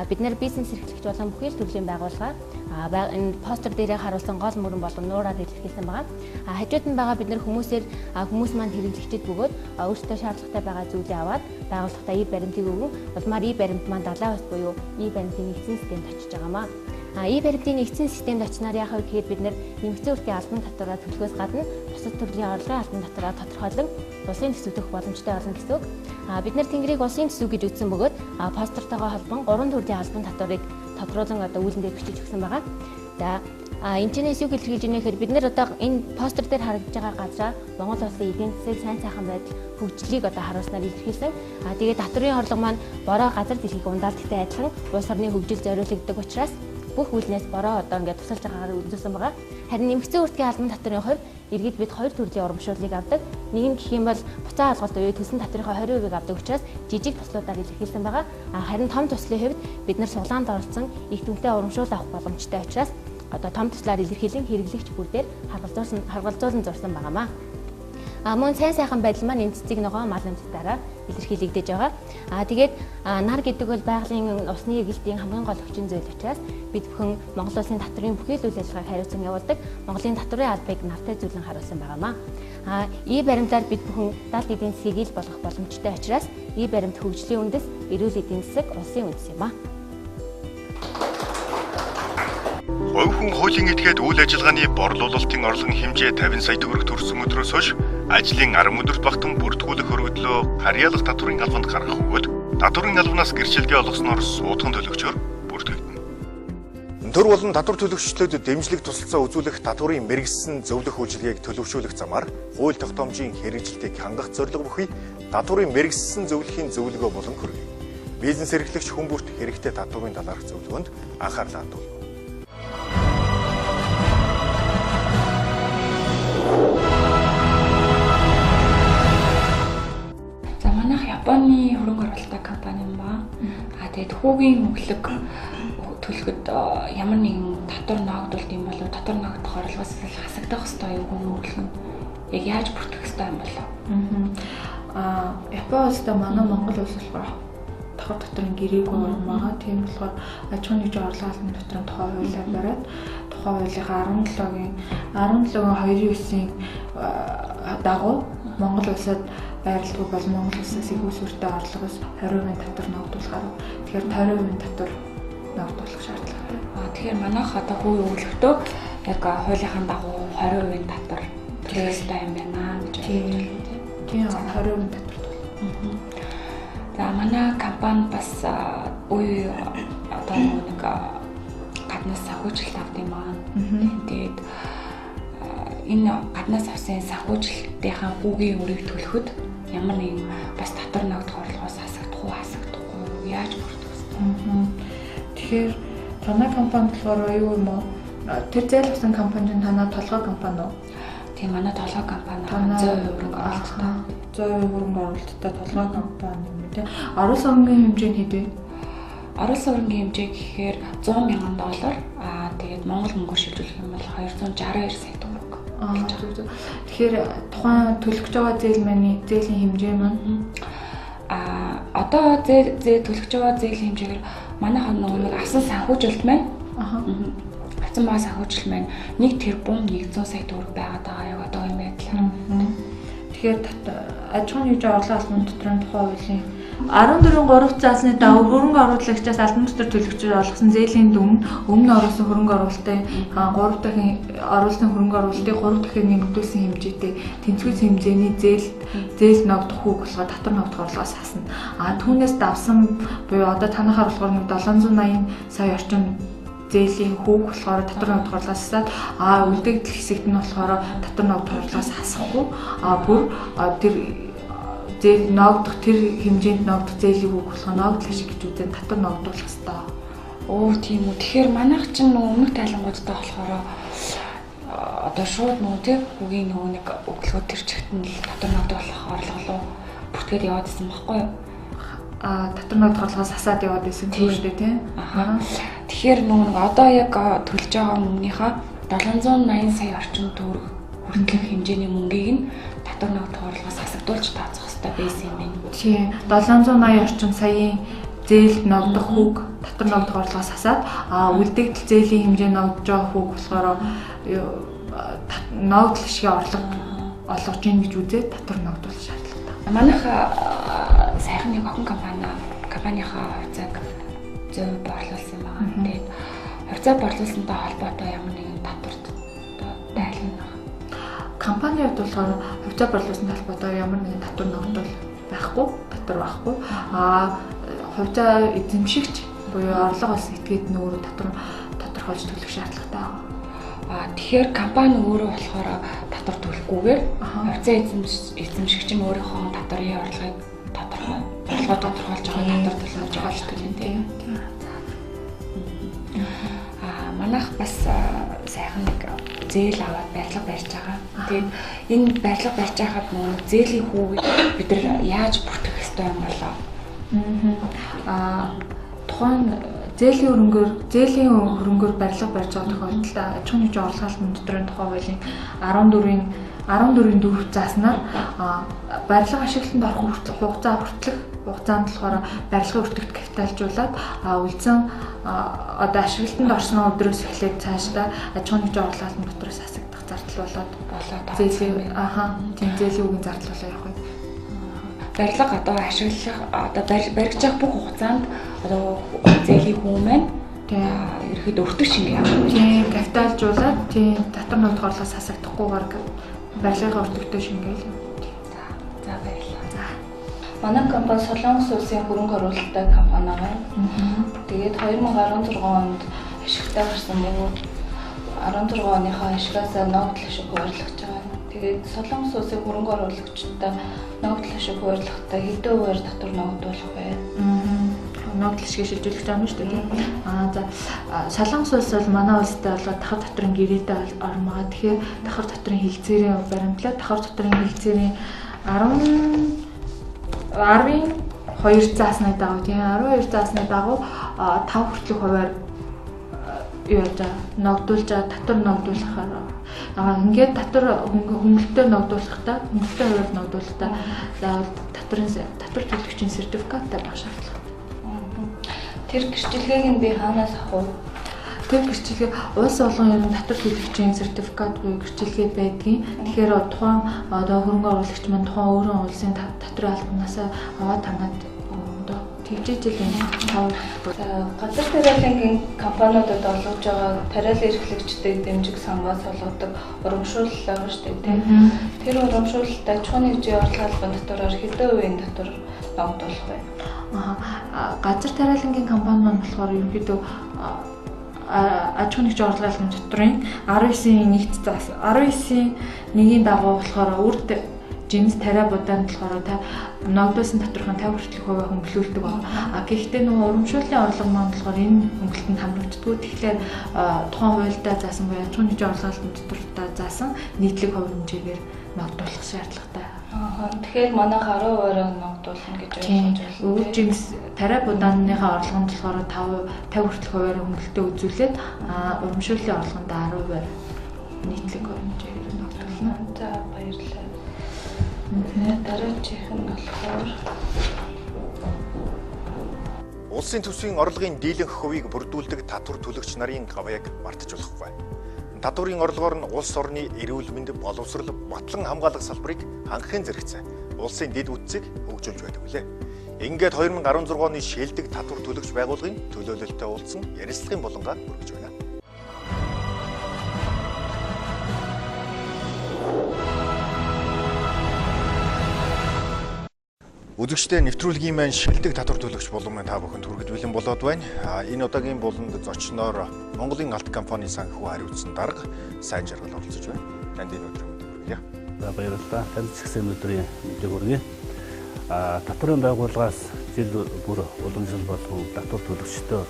бид нэр бизнес эрхлэгч болон бүхий л төрлийн байгууллага энэ постэр дээрээ харуулсан гол мөрөн болон нуураар илэрхийлсэн байгаа. Хажууд нь байгаа бид нэр хүмүүсээр хүмүүс маань хэрэглэгчид бөгөөд өөрсдөө шаардлагатай байгаа зүйлээ аваад байгууллагатаа e-баримтыг өгөн улмаар e-баримт маань далайн ус буюу e-баримтын нэгдсэн системд очиж байгаамаа. E-баримтын нэгдсэн системд очсноор яах вэ гэхээр бид нэр нэмэгдсэн үрдийн албан татвараа төлөхөөс гадна бусад төрлийн орлогын албан татвараа тодорхойлон улсын төсөв төх боломжтой болно гэсэн үг. Бид нэр Тэнгэрийг улсын төсөв гэж үзсэн бөгөөд постертойгоо холбон гурван төрлийн албан татварыг тодруулан одоо үүлэн дээр бичиж өгсөн байгаа. За энэ чинээс юу илэрхийлж байна гэхээр бид нэр одоо энэ постер дээр харагдаж байгаа газраа Монгол улсын эдийн засаг сайн сайхан байдал хөгжлийг одоо харуулснаар илэрхийлсэн. Тэгээд татварын орлого маань бороо газар дэлхийг ундаалдагтай адилхан улс орны хөгжил зориулагддаг учраас бүх үйлнээс бороо одоо ингээд тусалж байгаагаар үзүүлсэн байгаа. Харин нэмэгдсэн үрдгийн албан татварын хувьд Иргэд бид хоёр төрлийн урамшууллыг авдаг. Нэг нь гэх юм бол буцаа олголт буюу төлсөн татврынхаа 20%-ийг авдаг учраас жижиг туслуудаар илэрхийлсэн байгаа. Харин том туслын хувьд бид нар суглаанд оролцсон их дүнтэй урамшуул авах боломжтой учраас одоо том туслаар илэрхийлэн хэрэглэгч бүр дээр харгалзуулан зурсан байгаамаа. Мөн сайн сайхан байдал маань энэ цэцэг ногоон мал амьтдаараа илэрхийлэгдэж байгаа. Тэгээд нар гэдэг бол байгалийн усны эргэлтийн хамгийн гол хүчин зүйл учраас бид бүхэн Монгол улсын татврын бүхий л үйл ажиллагааг хариуцсан явуулдаг. Монголын татврын албыг нартай зүйлэн харуулсан байгаамаа. И баримтаар бид бүхэн далд эдийн засгийг ил болгох боломжтой учраас и баримт хөгжлийн үндэс, эрүүл эдийн засаг улсын үндэс юм а. Хувь хүн хуулийн этгээд үйл ажиллагааны борлуулалтын орлогын хэмжээ 50 сая төгрөг төрсөн өдрөөс хойш ажлын 10 өдөрт багтан бүртгүүлэх өргөдлөө харьяалах татврын албанд гаргах бөгөөд татврын албанаас гэрчилгээ олгосноор суудхан төлөгчөөр бүртгэгдэнэ. Төр болон татвар төлөгчдөд дэмжлэг тусалцаа үзүүлэх татврын мэргэссэн зөвлөх үйлчилгээг төлөвшүүлэх замаар хууль тогтоомжийн хэрэгжилтийг хангах зорилго бүхий татврын мэргэссэн зөвлөхийн зөвлөгөө болон хөргөе. Бизнес эрхлэгч хүн бүрт хэрэгтэй татврын талаарх зөвлөгөөнд анхаарлаа хандуул. Японы хөрөнгө оруулалттай компани юм ба. Тэгээд хүүгийн өглөг төлөхөд ямар нэгэн татвар ноогдуулт юм болов татвар ноогдох орлогоос хасагдах ёстой юу хүүгийн өглөг нь яг яаж бүртгэх ёстой юм болов? Япон улстай манай Монгол улс болохоор давхар татварын гэрээгүй орн байгаа. Тийм болохоор аж ахуйн нэгжийн орлого албаны дотроо тухайн хуулиар бариад тухайн хуулийнхаа 17-гийн 2-9-ийн дагуу Монгол улсад байрладаг бол Монгол улсаас их усүртэй орлогоос 20% татвар ногдуулахаар. Тэгэхээр 20% татвар ногдуулах шаардлагатай. Тэгэхээр манайх одоо хүүгийн өглөгтөө яг хуулийнхаа дагуу 20% татвар төлөх ёстой юм байна гэж байна. Тийм 20% татвар төлнө. За манай компани бас үе одоо нэг гаднаас санхүүжилт авд юм аа. Тэгээд энэ гаднаас авсан санхүүжилтийнхаа хүүгийн өрийг төлөхөд ямар нэгэн бас татвар ногдох орлогоос хасагдах уу, хасагдахгүй яаж бүртгэх вэ? Тэгэхээр танай компани болохоор юу юм уу? Тэр зээл авсан компани чинь танай толгой компани уу? Тийм, манай толгой компани 100% хөрөнгө оруулалттай. 100% хөрөнгө оруулалттай толгой компани юм тийм. Оруулсан хөрөнгөний хэмжээ нь хэд вэ? Оруулсан хөрөнгөний хэмжээ гэхээр $100,000. Тэгээд Монгол мөнгөөр шилжүүлэх юм бол 262 сая төгрөг. Тэгэхээр тухайн төлөх гэж байгаа зээл маань зээлийн хэмжээ маань одоо зээл төлөх гэж байгаа зээлийн хэмжээгээр манайхан нөгөө нэг авсан санхүүжилт маань авсан байгаа санхүүжилт маань 1 тэрбум 100 сая төгрөг байгаад байгаа яг одоо юм байдлаар. Тэгэхээр аж ахуйн нэгжийн орлого албаны дотроо тухайн хуулийн 14.3 заасны дагуу хөрөнгө оруулагчаас албан дотор төлөгчөөр олгосон зээлийн дүн нь өмнө оруулсан хөрөнгө оруулалтын 3 дахин оруулсан хөрөнгө оруулалтыг 3 дахин нэмэгдүүлсэн хэмжээтэй тэнцвэрс хэмжээний зээл ногдох хүүг болохоор татвар ногдох орлогоос хасна. Түүнээс давсан буюу одоо танахаар болохоор нэг 780 сая орчим зээлийн хүүг болохоор татвар ногдох орлогоос хасаад үлдэгдэл хэсэгт нь болохоор татвар ногдох орлогоос хасахгүй бүр тэр зээл ногдох тэр хэмжээнд ногдох зээлийн хүүг болохоор ногдол ашиг гэж үзэн татвар ногдуулах ёстой. Тийм үү. Тэгэхээр манайх чинь нөгөө өмнөх тайлангуудтай болохоор одоо шууд нөгөө тэг хүүгийн нөгөө нэг өглөө тэр чигт нь татвар ногдуулах орлого руу бүртгээд яваад исэн байхгүй юу? Татвар ногдох орлогоос хасаад яваад исэн тийм үү тийм. Тэгэхээр нөгөө нэг одоо яг төлж байгаа мөнгөнийхөө 780 сая орчим төгрөг хүртэлх хэмжээний мөнгийг нь татвар ногдох орлогоос хасагдуулж тооцох хэрэгтэй байсан юм байна. Тийм 780 орчим саяын зээлд ногдох хүүг татвар ногдох орлогоос хасаад үлдэгдэл зээлийн хэмжээ ногдож байгаа хүүг болохоор ногдол ашигын орлого олгож ийн гэж үзээд татвар ногдуулах шаардлагатай. Манайх сайхан нэг охин компанийнхаа хувьцааг 100% борлуулсан байгаа. Тэгээд хувьцаа борлуулсантай холбоотой ямар нэгэн татварт тайлна. Компани хувьд болохоор хувьцаа борлуулсантай холбоотой ямар нэгэн татвар ногдол байхгүй, татвар байхгүй. Хувьцаа эзэмшигч буюу орлого олсон этгээд нь өөрөө татвар тодорхойлж төлөх шаардлагатай байгаа. Тэгэхээр компани өөрөө болохоор татвар төлөхгүйгээр хувьцаа эзэмшигч нь өөрийнхөө татварын орлогыг тодорхойлж байгаа татвар төлөх байгаа юм тийм. Манайх бас сайхан нэг зээл аваад барилга барьж байгаа. Тэгээд энэ барилга барьж байхад нөгөө зээлийн хүүгийг бид нар яаж бүртгэх ёстой юм болоо? Тухайн зээлийн хөрөнгөөр барилга барьж байгаа тохиолдолд аж ахуйн нэгжийн орлогын албан дотрын тухай хуулийн 14-ийн 4 зааснаар барилга ашиглалтанд орох хугацаа хүртэлх хугацаанд болохоор барилгын өртөгт капиталжуулаад үлдсэн одоо ашиглалтанд орсон өдрөөс эхлээд цаашдаа аж ахуйн нэгжийн орлогын албан дотроос хасагдах зардал болоод зээлийн тийм зээлийн үгийн зардал болоо явах юм. Барилга одоо ашиглах одоо баригдаж байгаа бүх хугацаанд одоо зээлийн хүү маань ерөөхдөө өртөг шингээ явах. Тийм, капиталжуулаад тийм татвар ногдох орлогоос хасагдахгүйгээр барилгын өртөгтэй шингээл. За баярлалаа. За. Манай компани Солонгос улсын хөрөнгө оруулалттай компани байгаа. Тэгээд 2016 онд ашигтай гарсан бөгөөд 16 оныхоо ашигаас ногдол ашиг хуваарлаж байгаа. Тэгээд Солонгос улсын хөрөнгө оруулагчдаа ногдол ашиг хуваарлахдаа хэдэн хувиар татвар ногдуулах вэ? Ногдол ашиг шилжүүлэх юм шүү дээ. За Солонгос улс бол манай улстай болоод давхар татварын гэрээтэй ормогоо. Тэгэхээр давхар татварын хилцээрийн баримтлаа давхар татварын хилцээрийн 10-2 заасны дагуу тийм 12 заасны дагуу 5 хүртэлх хувиар юу яаж ногдуулж байгаа татвар ногдуулахаар ингээд татвар хөнгөлөлтөөр ногдуулахдаа хөнгөлөлтөөр хувиар ногдуулахдаа заавал татвар төлөгчийн сертификаттай байх шаардлагатай. Тэр гэрчлэгийг нь би хаанаас авах вэ? Тэр гэрчлэгээ улс болгон ер нь татвар төлөгчийн сертификат буюу гэрчлэгээ байдгийн. Тэгэхээр тухайн одоо хөрөнгө оруулагч маань тухайн өөрийн улсын татварын албанаас аваад танаад өгөндөө. Тэгжээж л энэ 5. За газар тариалангийн компаниудад олгож байгаа тариалан эрхлэгчдэд дэмжих сангаас олгодог урамшуулал байгаа шүү дээ, тийм. Тэр урамшуулалт аж ахуйн нэгжийн орлогын албан татвараар хэдэн хувийн татвар ногдуулах вэ? Газар тариалангийн компани маань болохоор ерөнхийдөө аж ахуйн нэгжийн орлогын албан дотрын 19-ийн нэгт заас 19-ийн 1-ийн дагуу болохоор үрд жинс тариа будаанд болохоор та ногдуулсан татварын 50 хүртэлх хувиа хөнгөлүүлдэг байна. А гэхдээ нөгөө урамшууллын орлого маань болохоор энэ хөнгөлөлтөнд хамрагддаггүй. Тэгэхээр тухайн хуульдаа заасан буюу аж ахуйн нэгжийн орлогын албан дотроо заасан нийтлэг хувь хэмжээгээр ногдуулах шаардлагатай. Тэгэхээр манай 10%-аар ногдуулна гэж ойлгож байна. Өвөр жинс тариа будааныхаа орлогонд болохоор 50 хүртэлх хувиар хөнгөлөлтөө үзүүлээд урамшууллын орлогонд 10% нийтлэг хувь хэмжээгээр ногдуулна. За баярлалаа. Дараачих нь болохоор улсын төсвийн орлогын дийлэнх хувийг бүрдүүлдэг татвар төлөгч нарын гавьяаг мартаж болохгүй. Татварын орлогоор нь улс орны эрүүл мэнд, боловсрол, батлан хамгаалах салбарыг хангахын зэрэгцээ улсын дэд бүтцийг хөгжүүлж байдаг билээ. Ингээд 2016 оны шилдэг татвар төлөгч байгууллагын төлөөлөлтөй уулзсан ярилцлагын булангаа хүргэж байна. Үзэгчдээ нэвтрүүлгийн маань шилдэг татвар төлөгч булан маань та бүхэнд хүргэж бэлэн болоод байна. Энэ удаагийн буланд зочноор Монголын алт компани санхүү хариуцсан дарга Сайн Жаргал оролцож байна. Танд энэ өдрийн мэндийг хүргье. За баярлалаа. Танд ч гэсэн өдрийн мэндийг хүргье. Татварын байгууллагаас жил бүр уламжлал болгон татвар төлөгчдөө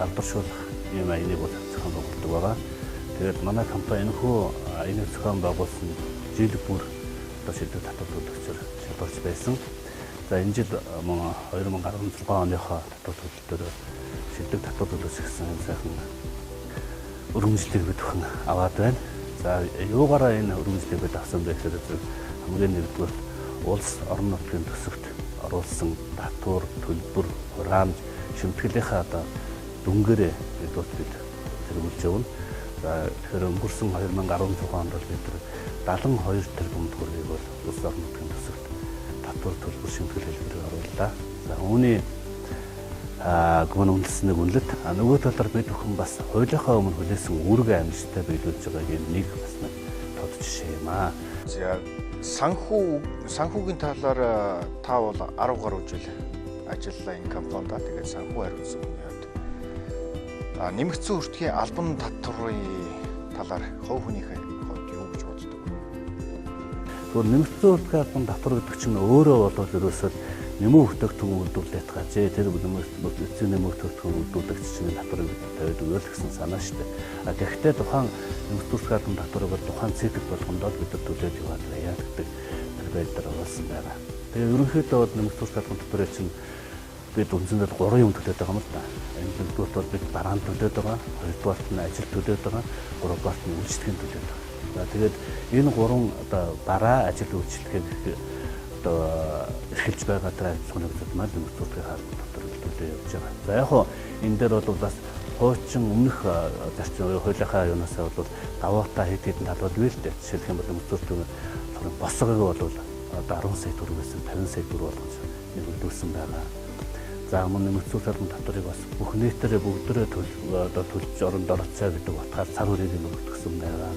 алдаршуулах ийм аяны бол зохион байгуулдаг байгаа. Тэгээд манай компани энэхүү аяны зохион байгуулсан жил бүр одоо шилдэг татвар төлөгчөөр шалгарч байсан. За энэ жил 2016 оныхоо татвар төлөлтөөр шилдэг татвар төлөгч гэсэн энэ сайхан өргөмжлөлийг бид бүхэн аваад байна. За юугаараа энэ өргөмжлөлийг бид авсан бэ гэхээр хамгийн нэгдүгээр улс орон нутгийн төсөвт оруулсан татвар, төлбөр, хураамж, шимтгэлийнхаа одоо дүнгээрээ бид зэрэгүүлж явна. За тэгэхээр өнгөрсөн 2016 онд бол бид 72 тэрбум төгрөгийг бол улс орон нутгийн төсөвт татвар төлбөр шимтгэл хэлбэрээр орууллаа. За үүний гүн үнэлсэн үнэлт нөгөө талаар бид бүхэн бас хуулийнхаа өмнө хүлээсэн үүргээ амжилттай биелүүлж байгааг нэг бас нэг тод жишээ юм аа. За санхүүгийн талаар та бол 10 гаруй жил ажиллалаа энэ компанид. Тэгээд санхүү хариуцсан хүний хувьд нэмэгдсэн өртгийн албан татварын талаар хувь хүнийхээ хувьд юу гэж боддог вэ? Тэгвэл нэмэгдсэн өртгийн албан татвар гэдэг чинь өөрөө бол ерөөсөө нэмэн бүтээгдэхүүн үйлдвэрлэх гажээ тэр эцсийн нэмэн бүтээгдэхүүн үйлдвэрлэгч чинь татварыг тавиад өгөөл гэсэн санаа шүү дээ. А гэхдээ тухайн нэмэгдүүлэх албан татварыг бол тухайн цикл болгондоо бид нар төлөөд яваад байя гэдэг тэр байдлаар оруулсан байгаа. Тэгээ ерөнхийдөө бол нэмэгдүүлэх албан татварыг чинь бид үндсэндээ 3 юм төлөөд байгаа юм л да. Энэ нэгдүгээрт бол бид бараан төлөөд байгаа, хоёрдугаарт нь ажил төлөөд байгаа, гуравдугаарт нь үйлчлэгийг төлөөд байгаа. За тэгээд энэ гурван одоо бараа, ажил, үйлчлэгийг одоо эрхэлж байгаа тэр аж ахуйн нэгжүүд маань нэмэгдүүлэх албан татварыг төлөө явж байгаа. За яг хуу энэ дээр бол бас хуучин өмнөх зарчим хуулийнхаа юунасаа бол даваатай хэд хэдэн тал бол үйл дээ. Жишээлх юм бол нэмэгдүүлэх босгыг бол одоо 10 сая төгрөгөөс 50 сая төгрөг болгож нэмэгдүүлсэн байгаа. За мөн нэмэгдүүлэх албан татварыг бас бүх нийтээрээ бүгдээрээ одоо төлж оронд оролцоо гэдэг утгаар цар хүрийг нэмэгдүүлсэн байгаа.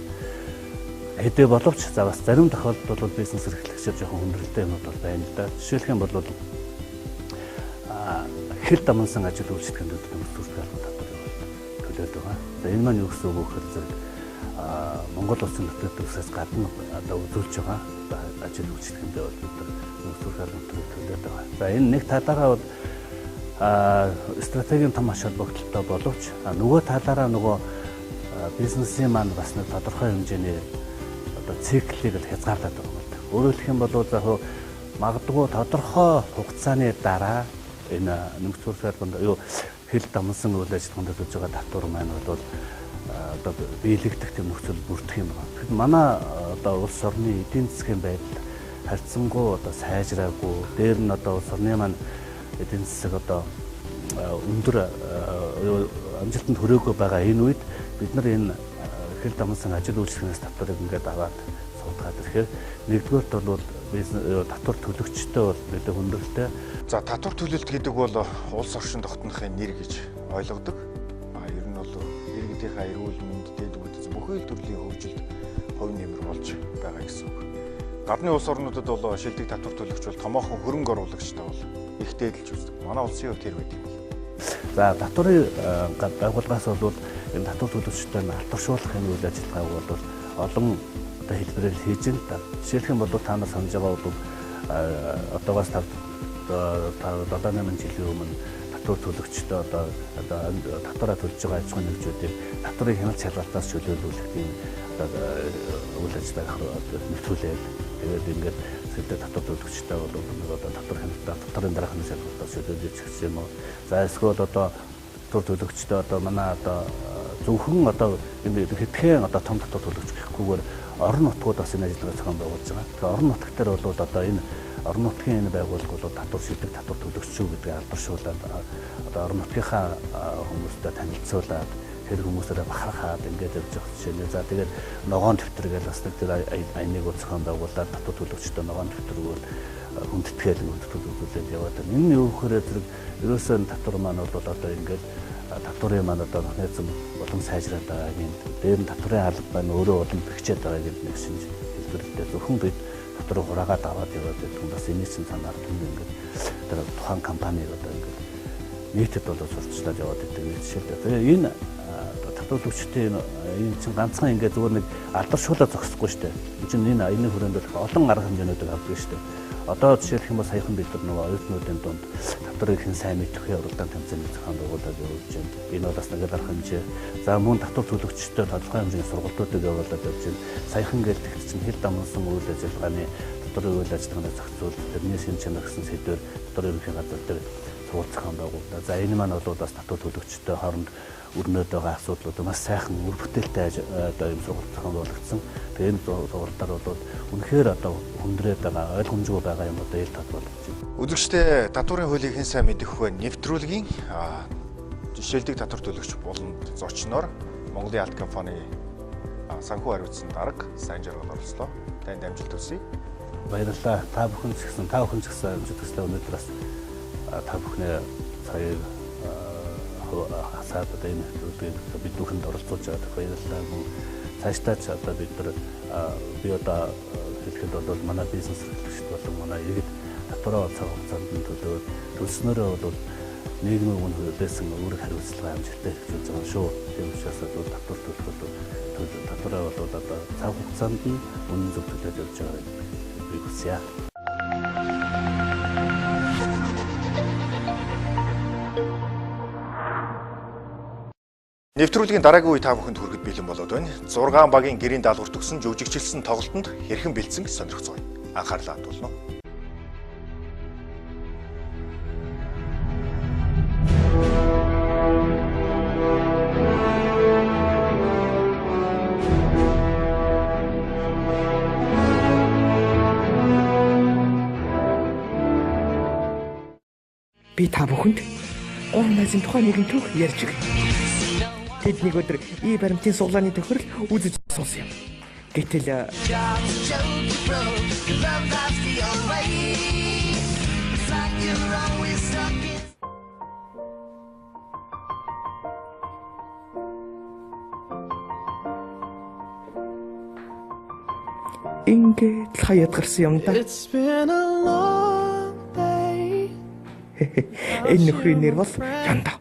Хэдий боловч за бас зарим тохиолдолд бол бизнес эрхлэгчид жоохон хүндрэлтэй юмнууд бол байна л да. Жишээлх юм бол хэл дамнсан ажил үйлчлэгэнд нэмэгдүүлэх албан татварыг төлөөд байгаа. За энэ маань юу гэсэн үг вэ гэхээр зэрэг Монгол улсын нөхцөл төвсөөс гадна одоо үзүүлж байгаа ажил үйлчлэгэндээ бол бид нэмэгдүүлэх албан татварыг төлөөд байгаа. За энэ нэг талаараа бол стратегийн том ач холбогдолтой боловч нөгөө талаараа нөгөө бизнесийн маань бас нэг тодорхой хэмжээний одоо циклийг л хязгаарлаад байгаа юм л да. Өөрөөр хэлэх юм бол за магадгүй тодорхой хугацааны дараа энэ нэмэгдүүлэх албанд юу хэл дамнсан үйл ажиллагаанд төлж байгаа татвар маань бол одоо биелэгдэх тийм нөхцөл бүрдэх юм байна. Тэгэхэд манай одоо улс орны эдийн засгийн байдал харьцангуй одоо сайжраагүй, дээр нь одоо улс орны маань эдийн засаг одоо өндөр амжилтанд хүрээгүй байгаа энэ үед бид нар энэ хэл дамнсан ажил үйлчлэгнээс татварыг ингээд аваад суудгаад ирэхээр нэгдүгээрт бол бизнес татвар төлөгчтэй бол нэлээд хүндрэлтэй. За татвар төлөлт гэдэг бол улс оршин тогтнохын нэр гэж ойлгодог. А ер нь бол иргэдийнхаа эрүүл мэнд, дэд бүтэц бүхий л төрлийн хөгжилд хувь нэмэр болж байгаа гэсэн үг. Гадны улс орнуудад бол шилдэг татвар төлөгч бол томоохон хөрөнгө оруулагчтай бол их дээдэлж үздэг. Манай улсын хувьд тэр байт юм бол. За татварын байгууллагаас бол энэ татвар төлөгчтэй нь алдаршуулах энэ үйл ажиллагааг бол олон одоо хэлбэрээр хийж байна л да. Жишээлх юм бол та нар санаж байгаа бол одоогоос 7 8 жилийн өмнө татвар төлөгчтэй одоо татвараа төлж байгаа аж ахуйн нэгжүүдийг татварын хяналт шалгалтаас чөлөөлүүлэх тийм одоо үйл ажиллагаа нэвтрүүлээл. Тэгээд ингээд сэлдэ татвар төлөгчтэй бол нэг одоо татвар хяналтаа татварын дараах хяналт шалгалтаас чөлөөлж гэсэн юм уу. За эсвэл одоо татвар төлөгчтэй одоо манай одоо зөвхөн одоо энэ хэдхэн одоо том татвар төлөгч гэхгүйгээр орон нутгууд бас энэ ажиллагаа зохион байгуулж байгаа. Тэгэхээр орон нутг дээр бол одоо энэ орон нутгийн энэ байгууллага бол татвар шилдэг татвар төлөгч шүү гэдгийг алдаршуулад одоо орон нутгийнхаа хүмүүстэй танилцуулаад тэр хүмүүсээрээ бахархаад ингээд явж байгаа жишээ нэ. За тэгээд ногоон дэвтэр гэж бас нэг тэр аяныг зохион байгуулад татвар төлөгчтэй ногоон дэвтэр өгөөл хүндэтгээл хүндэтгэл үзүүлээд яваад байна. Энэ юу гэхээр зэрэг ерөөсөө татвар маань бол одоо ингээд татварын маань одоо механизм улам сайжраад байгаа юм. Дээр нь татварын алба маань өөрөө улам бэхжээд байгаа гэдэг нэг шинж хэлбэртэй. Зөвхөн бид татварыг хураагаад аваад яваад байдаг юм. Бас эний чинь санаар түн ингээд тэр тухайн компаниг одоо ингээд нийтэд бол сурталчлаад яваад байдаг нэг жишээ л дээ. Тэгээ энэ татвар төлөгчдийн энэ чинь ганцхан ингээд зүгээр нэг алдаршуулаа зогсохгүй шүү дээ. Энэ чинь энэ аяны хүрээнд бол олон арга хэмжээнүүдийг авдаг шүү дээ. Одоо жишээлх юм бол саяхан бид нар нөгөө оюутнуудын дунд татварыг хэн сайн мэдэх вэ уралдаан тэмцээний зохион байгуулаад явуулж байна. Энэ бол бас нэг арга хэмжээ. За мөн татвар төлөгчтэй тодорхой хэмжээний сургалтуудыг явуулаад явж байна. Саяхан гээл тэгт чинь хэл дамнсан үйл ажиллагааны татварын үйл ажиллагааны зохицуулалт тэрний шин чанар гэсэн сэдвээр татвар ерөнхий газар дээр сургалт зохион байгууллаа. За энэ маань бол бас татвар төлөгчтэй хооронд өрнөд байгаа асуудлууд маш сайхан үр бүтээлтэй одоо юм сургалт зохион байгуулагдсан. Тэгээ энэ сургалтаар бол үнэхээр одоо хүндрээд байгаа ойлгомжгүй байгаа юм одоо ил тод болгож байна. Үзэгчдээ татварын хуулийг хэн сайн мэдэх вэ? Нэвтрүүлгийн шилдэг татвар төлөгч болонд зочноор Монголын алт компани санхүү хариуцсан дарга сайн жаргал оролцлоо. Танд амжилт хүсье. Баярлалаа. Та бүхэн ч гэсэн амжилт хүслээ. Өнөөдөр бас та бүхний цагийг хасаад одоо энэ нэвтрүүлгийг бид бүхэнд оролцуулж байгаад баярлалаа. Мөн цаашдаа ч одоо бид нар би одоо хэлэхэд бол манай бизнес эрхлэгчид болон манай иргэд татвараа цаг хугацаанд нь төлөөд төлснөөрөө бол нийгмийн өмнө хүлээсэн үүрэг хариуцлага амжилттай хэрэгжүүлж байгаа шүү. Тийм учраас бол татвар төлөх бол татвараа бол одоо цаг хугацаанд нь үнэн зөв төлөөд явж байгааг би хүсье. Нэвтрүүлгийн дараагийн үе та бүхэнд хүрэхэд бэлэн болоод байна. 6 багийн гэрийн даалгавар төгсөн жүжигчилсэн тоглолтод хэрхэн бэлдсэн сонирхцгоё. Анхаарлаа хандуулна уу? Би та бүхэнд гурван найзын тухай нэгэн түүх ярьж өгье. Тэд нэг өдөр и баримтын суглааны тохирол үзэж суусан юм. Гэтэл ингээд л хаяад гарсан юм да. Энэ нөхрийн нэр бол Яндаа.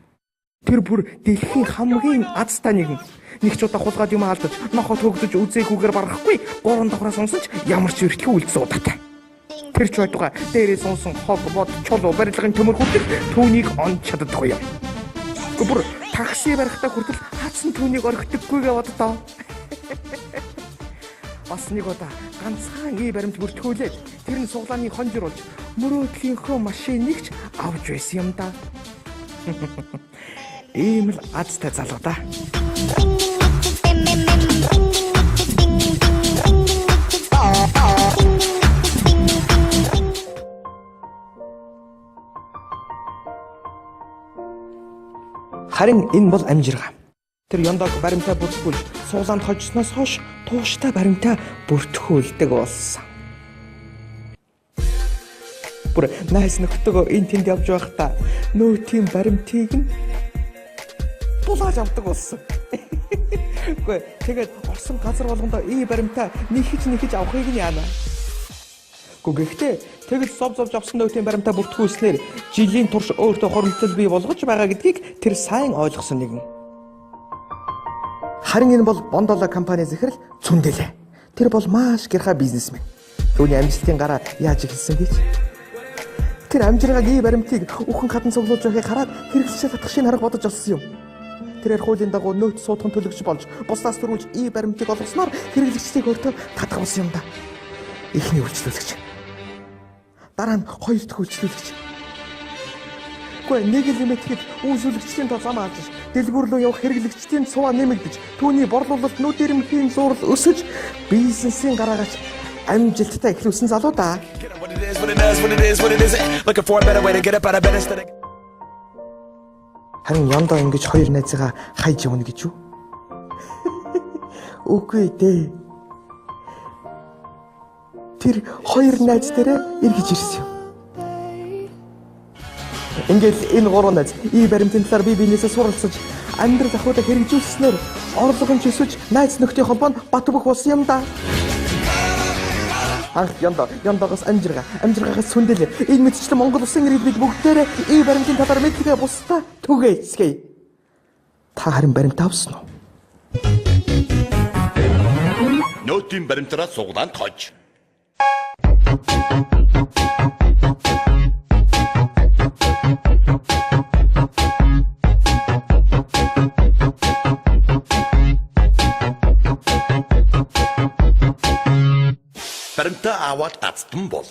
Тэр бүр дэлхийн хамгийн азтай нэгэн. Нэг ч удаа хулгайд юм алдаж, нохот хөгдөж үзээгүйгээр барахгүй гурван давхраа сунсан ч ямар ч эртлэг үлдсэн удаатай. Тэр ч байтугай дээрээ сунсан хог бод чулуу барилгын төмөр хүртэл түүнийг он чаддаггүй юм. Бүр такси барихтаа хүртэл хадсан түүнийг орхидоггүйгээ боддоо. Бас нэг удаа ганцхан ий баримт бүртгүүлээд тэр нь суглааны хонжируулж мөрөөдлийнхөө машиныг ч авч байсан юм да. Ийм л азтай залуу да. Харин энэ бол амжиргаа. Тэр Ёндог баримтаа бүртгүүлж сууланд хожсноос хойш тууштай баримтаа бүртгүүлдэг болсон. Бүр найз нөхдөгөө энэ тэнд явж байхдаа нөөтийн баримтыг нь булааж авдаг болсон. Үгүй тэгээд орсон газар болгондоо ий баримтаа нэхэж авахыг нь яана. Үгүй гэхдээ тэгэл зов зовж авсан нөөтийн баримтаа бүртгүүлснээр жилийн турш өөртөө хуримтлал бий болгож байгаа гэдгийг тэр сайн ойлгосон нэгэн. Харин энэ бол Бондола компани захирал Цүндэлээ. Тэр бол маш гэрхаа бизнесмен. Түүний амжилтын гараа яаж эхэлсэн гэж? Тэр амжиргааг ий баримтыг үхэн хатан цуглуулж байхыг хараад хэрэглэгчид татах шинэ арга бодож олсон юм. Тэрээр хуулийн дагуу нөөц суудхан төлөгч болж бусдаас төрүүлж ий баримтыг олгосноор хэрэглэгчдийг өөртөө татах болсон юм да. Эхний үйлчлүүлэгч. Дараа нь хоёр дахь үйлчлүүлэгч. Үгүй нэг л юм итгэхэд үйлчлүүлэгчдийн тоо зам аалж дэлгүүр рүү явах хэрэглэгчдийн цуваа нэмэгдэж түүний борлуулалт нүд ирэмхийн зурал өсөж бизнесийн гараагаач амжилттай эхлүүлсэн залуу да. Харин Ёндоо ингэж хоёр найзыгаа хайж явна гэж юу? Үгүй дээ. Тэр хоёр найз дээрээ эргэж ирсэн юм. Ингээд энэ гурван найз ий баримтын талаар бие биенээсээ суралцаж амьдрал ахуйдаа хэрэгжүүлснээр орлого нь өсөж найз нөхдийн холбоо нь бат бөх болсон юм да. Анх Ёндоо, Ёндоогоос амжиргаа, амжиргаагаас Сүндэл. Энэ мэтчлэн Монгол улсын иргэд бид бүгдээрээ ий баримтын талаар мэдлэгээ бусдаа түгээцгээе. Та харин баримт авсан уу? Нөөтийн баримтаараа суглаанд хож. Баримтаа аваад азтан бол.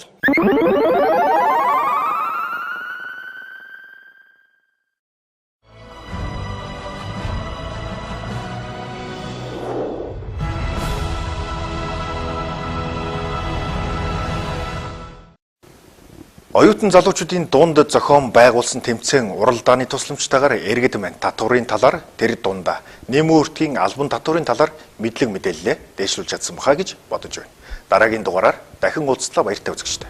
Оюутан залуучуудын дунд зохион байгуулсан тэмцээн уралдааны тусламжтайгаар иргэд маань татварын талаар тэр дундаа нэмэн өөртгийн албан татварын талаар мэдлэг мэдээллээ дэвшлүүлж чадсан баха гэж бодож байна. Дараагийн дугаараар дахин уулзлаа, баяртай үзэгчтэй.